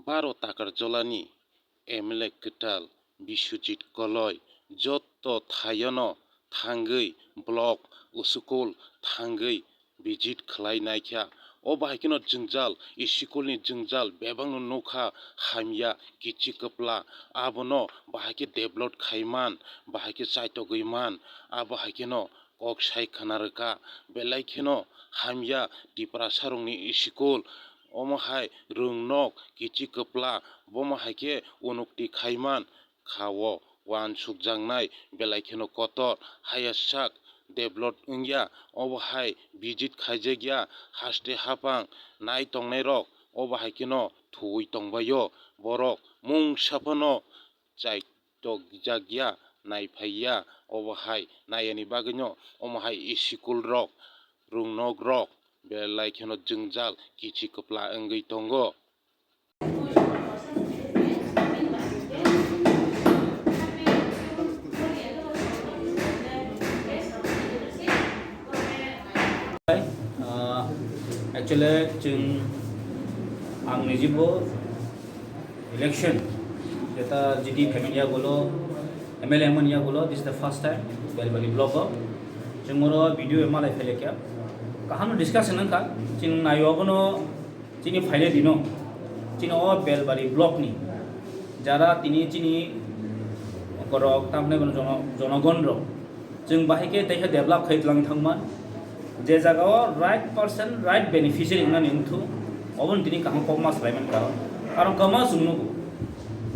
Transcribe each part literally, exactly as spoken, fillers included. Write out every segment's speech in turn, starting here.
Baro Takarjolani M L A kwtal Biswajit Koloi jotto thaiono thangwi block, school thangwi visit khlai naikha. O bahai kheno jwngjal, school ni jwngjal bebakno nukha, hamya, kichi kwpla, abono bahai khe develop khaiman, bahai khe chaitogwi man, abo hai kheno kok sai khna rwkha. Belai kheno hamya Tiprasarokni school, omo hai rwngnok kichi kwpla, bomo hai khe unukti khaiman kha-o, uansukjaknai belai kheno kotor, haya sak develop wngya, obo hai visit khaijakya, haste haphang nai tongnairok obo hai kheno thuwi tongbaio, borok mungsa phano chai tokjakya, naiphaiya, obo hai naiyani bagwino omo hai school rok, rwngnok rok belai kheno jwngjal kichi kwpla wngwi tongo. Ah, actually, chwng, ang nijibo election, jeta G D family ya gulo, M L A mani ya gulo, this is the first time, Belbari block o. Chwng oro video malai phailekya. Kaham discussion wngkha, chwng naio abono chini phaile dino. Chini o Belbari block ni jara tini chini borok, tamni bono jono-, jonogon rok. Chwng bahai khe tei khe develop khai tlang thangma. Je jaga o right person, right beneficiary wngnani wngthu, oboni tini kaham kokma swlaiman karon. Karon kwma chwng nugo.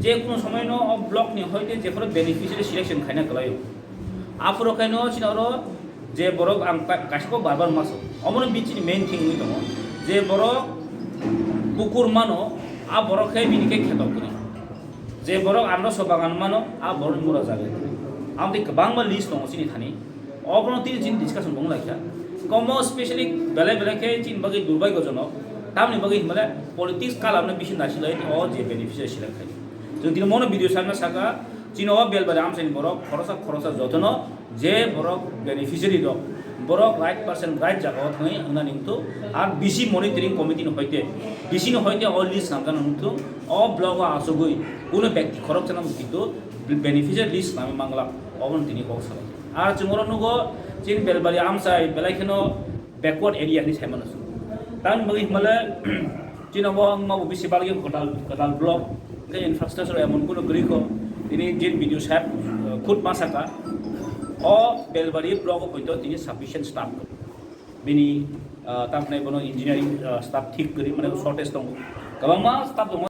Je kuno somoino o block ni hoite jephuru beneficiary selection khaina kwlaio. Aphuru khaino chini oro je borok ang ka-, kaisa kok bar bar maso. Omono bini chini main thing wngwi tongo. Je borok bukur mano, a borok khe bini khe kheto kwrwi. Je borok anroso bagan mano, a borok mura jaga. Amtwi kwbangma list tongo chini thani. Obono tini chini discussion bung laikha. Komo specially belai belai khe chini bagwi durbagyojonok. Tamni bagwi himale politics kalamno bisi nasilai o je beneficiary select khai. Chwng tini mono video sana saka, chini o Belbari amchaini borok khorosa khorosa jotono je borok beneficiary rok, borok right person right jaga o thangwi wngnani wngthu, ar B C monitoring committee ni hoite, B C ni hoite o list nangkha wngthu, o block o achugwi kuno bekti khoroksa no kintu beneficiary list nangwi mangla, obono tini kok salai. Ar chwng oro nugo chini Belbari amchai belai kheno backward area hinwi saimano chwng. Tamni bagwi himale chini bo wngma bo bisi balgi kwtal, kwtal block, hwnkhe infrastructure emon kuno kwrwi kho, tini jin B D O saheb, uh, khud ma saka, o Belbari block o poito tini sufficient staff kho. Bini, uh, tamni bono engineering, uh, staff thik kwrwi, mane shortage tongo. Kwbangma staff tongo.